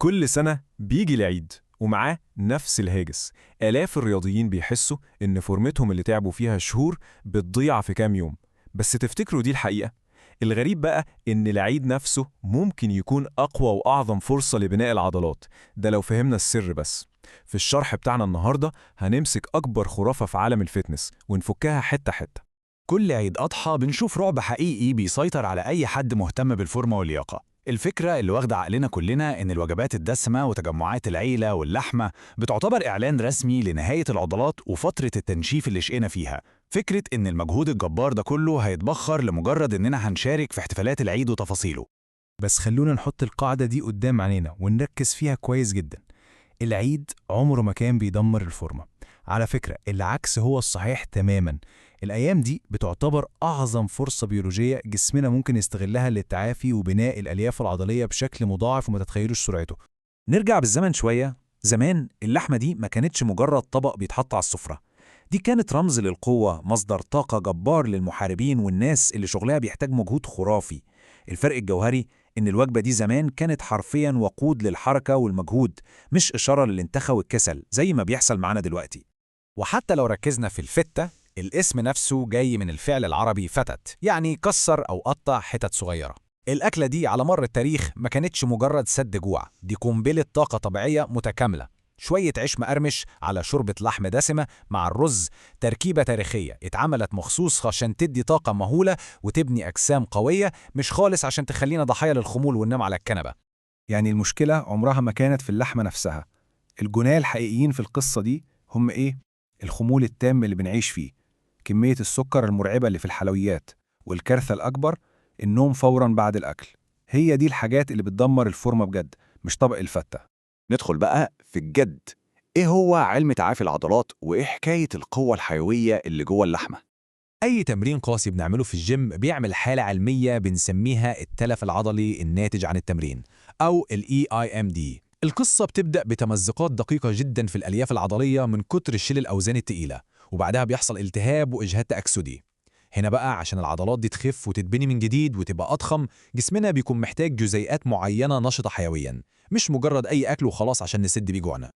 كل سنة بيجي العيد ومعاه نفس الهاجس. آلاف الرياضيين بيحسوا إن فورمتهم اللي تعبوا فيها شهور بتضيع في كام يوم. بس تفتكروا دي الحقيقة؟ الغريب بقى إن العيد نفسه ممكن يكون أقوى وأعظم فرصة لبناء العضلات، ده لو فهمنا السر بس. في الشرح بتاعنا النهاردة هنمسك أكبر خرافة في عالم ال fitness ونفكها حتة حتة. كل عيد أضحى بنشوف رعب حقيقي بيسيطر على أي حد مهتم بالفورمة واللياقة. الفكرة اللي واخدة عقلنا كلنا إن الوجبات الدسمة وتجمعات العيلة واللحمة بتعتبر إعلان رسمي لنهاية العضلات وفترة التنشيف اللي شقينا فيها. فكرة إن المجهود الجبار ده كله هيتبخر لمجرد إننا هنشارك في احتفالات العيد وتفاصيله. بس خلونا نحط القاعدة دي قدام عينينا ونركز فيها كويس جدا. العيد عمره ما كان بيدمر الفورمة. على فكرة العكس هو الصحيح تماما. الأيام دي بتعتبر أعظم فرصة بيولوجية جسمنا ممكن يستغلها للتعافي وبناء الألياف العضلية بشكل مضاعف وما تتخيلوش سرعته. نرجع بالزمن شوية. زمان اللحمة دي ما كانتش مجرد طبق بيتحط على السفرة، دي كانت رمز للقوة، مصدر طاقة جبار للمحاربين والناس اللي شغلها بيحتاج مجهود خرافي. الفرق الجوهري إن الوجبة دي زمان كانت حرفياً وقود للحركة والمجهود، مش إشارة للانتخى والكسل زي ما بيحصل معانا دلوقتي. وحتى لو ركزنا في الفتة، الاسم نفسه جاي من الفعل العربي فتت، يعني كسر أو قطع حتت صغيرة. الأكلة دي على مر التاريخ ما كانتش مجرد سد جوع، دي قنبلة طاقة طبيعية متكاملة. شوية عيش مقرمش على شوربة لحم دسمة مع الرز، تركيبة تاريخية اتعملت مخصوص عشان تدي طاقة مهولة وتبني أجسام قوية، مش خالص عشان تخلينا ضحايا للخمول وننام على الكنبة. يعني المشكلة عمرها ما كانت في اللحمة نفسها. الجناه الحقيقيين في القصة دي هم إيه؟ الخمول التام اللي بنعيش فيه، كمية السكر المرعبة اللي في الحلويات، والكارثة الأكبر النوم فوراً بعد الأكل. هي دي الحاجات اللي بتدمر الفورمة بجد، مش طبق الفتة. ندخل بقى في الجد. إيه هو علم تعافي العضلات وإيه حكاية القوة الحيوية اللي جوه اللحمة؟ أي تمرين قاسي بنعمله في الجيم بيعمل حالة علمية بنسميها التلف العضلي الناتج عن التمرين، أو ال EIMD. القصة بتبدأ بتمزقات دقيقة جدا في الألياف العضلية من كتر شيل الأوزان التقيلة، وبعدها بيحصل التهاب وإجهاد تأكسدي. هنا بقى عشان العضلات دي تخف وتتبني من جديد وتبقى أضخم، جسمنا بيكون محتاج جزيئات معينة نشطة حيويا، مش مجرد أي أكل وخلاص عشان نسد بيه جوعنا.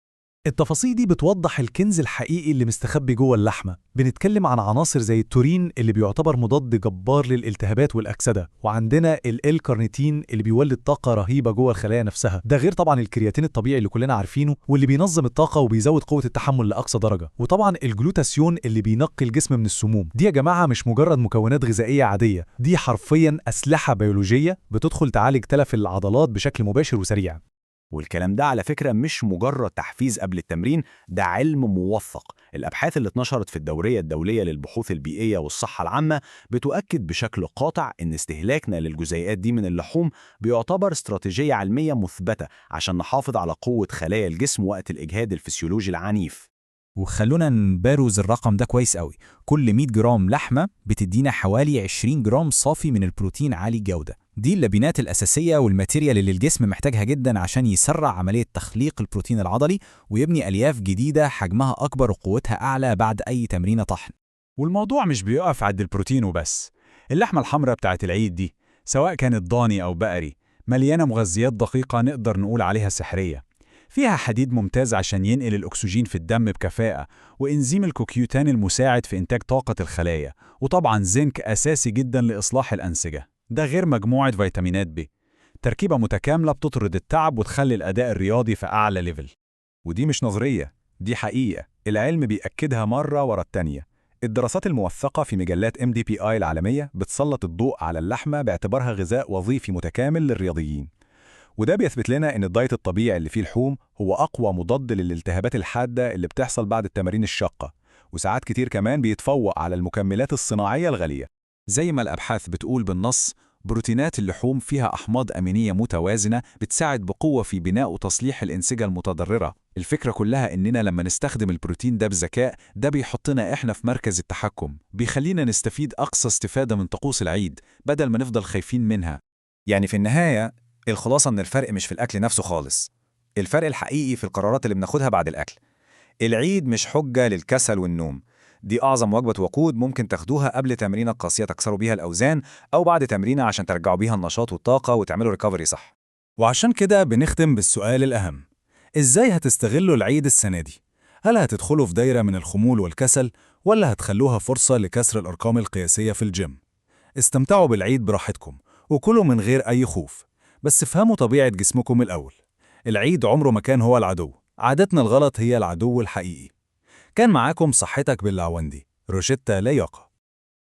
التفاصيل دي بتوضح الكنز الحقيقي اللي مستخبي جوه اللحمة. بنتكلم عن عناصر زي التورين اللي بيعتبر مضاد جبار للالتهابات والأكسدة، وعندنا ال كارنيتين اللي بيولد طاقة رهيبة جوه الخلايا نفسها، ده غير طبعا الكرياتين الطبيعي اللي كلنا عارفينه واللي بينظم الطاقة وبيزود قوة التحمل لأقصى درجة، وطبعا الجلوتاثيون اللي بينقي الجسم من السموم. دي يا جماعة مش مجرد مكونات غذائية عادية، دي حرفيا أسلحة بيولوجية بتدخل تعالج تلف العضلات بشكل مباشر وسريع. والكلام ده على فكرة مش مجرد تحفيز قبل التمرين، ده علم موثق. الأبحاث اللي اتنشرت في الدورية الدولية للبحوث البيئية والصحة العامة بتؤكد بشكل قاطع إن استهلاكنا للجزيئات دي من اللحوم بيعتبر استراتيجية علمية مثبتة عشان نحافظ على قوة خلايا الجسم وقت الإجهاد الفسيولوجي العنيف. وخلونا نبروز الرقم ده كويس قوي. كل 100 جرام لحمة بتدينا حوالي 20 جرام صافي من البروتين عالي الجودة. دي اللبنات الأساسية وال material اللي الجسم محتاجها جدا عشان يسرع عملية تخليق البروتين العضلي ويبني ألياف جديدة حجمها أكبر وقوتها أعلى بعد أي تمرينة طحن. والموضوع مش بيقف عند البروتين وبس. اللحمة الحمراء بتاعت العيد دي، سواء كانت ضاني أو بقري، مليانة مغذيات دقيقة نقدر نقول عليها سحرية. فيها حديد ممتاز عشان ينقل الأكسجين في الدم بكفاءة، وإنزيم الكوكيوتان المساعد في إنتاج طاقة الخلايا، وطبعا زنك أساسي جدا لإصلاح الأنسجة. ده غير مجموعة فيتامينات ب. تركيبة متكاملة بتطرد التعب وتخلي الأداء الرياضي في أعلى level. ودي مش نظرية، دي حقيقة العلم بيأكدها مرة ورا التانية. الدراسات الموثقة في مجلات MDPI العالمية بتسلط الضوء على اللحمة باعتبارها غذاء وظيفي متكامل للرياضيين، وده بيثبت لنا إن الدايت الطبيعي اللي فيه لحوم هو أقوى مضاد للالتهابات الحادة اللي بتحصل بعد التمارين الشاقة، وساعات كتير كمان بيتفوق على المكملات الصناعية الغالية. زي ما الأبحاث بتقول بالنص، بروتينات اللحوم فيها أحماض أمينية متوازنة بتساعد بقوة في بناء وتصليح الأنسجة المتضررة. الفكرة كلها إننا لما نستخدم البروتين ده بذكاء، ده بيحطنا إحنا في مركز التحكم، بيخلينا نستفيد أقصى استفادة من طقوس العيد بدل ما نفضل خايفين منها. يعني في النهاية الخلاصة إن الفرق مش في الأكل نفسه خالص، الفرق الحقيقي في القرارات اللي بناخدها بعد الأكل. العيد مش حجة للكسل والنوم، دي أعظم وجبة وقود ممكن تاخدوها قبل تمرينة قاسية تكسروا بيها الأوزان، أو بعد تمرينة عشان ترجعوا بيها النشاط والطاقة وتعملوا recovery صح. وعشان كده بنختم بالسؤال الأهم: إزاي هتستغلوا العيد السنة دي؟ هل هتدخلوا في دايرة من الخمول والكسل، ولا هتخلوها فرصة لكسر الأرقام القياسية في الجيم؟ استمتعوا بالعيد براحتكم وكلوا من غير أي خوف، بس افهموا طبيعة جسمكم الأول. العيد عمره ما كان هو العدو، عادتنا الغلط هي العدو الحقيقي. كان معاكم صحتك بالعوندي، روشتة لياقة.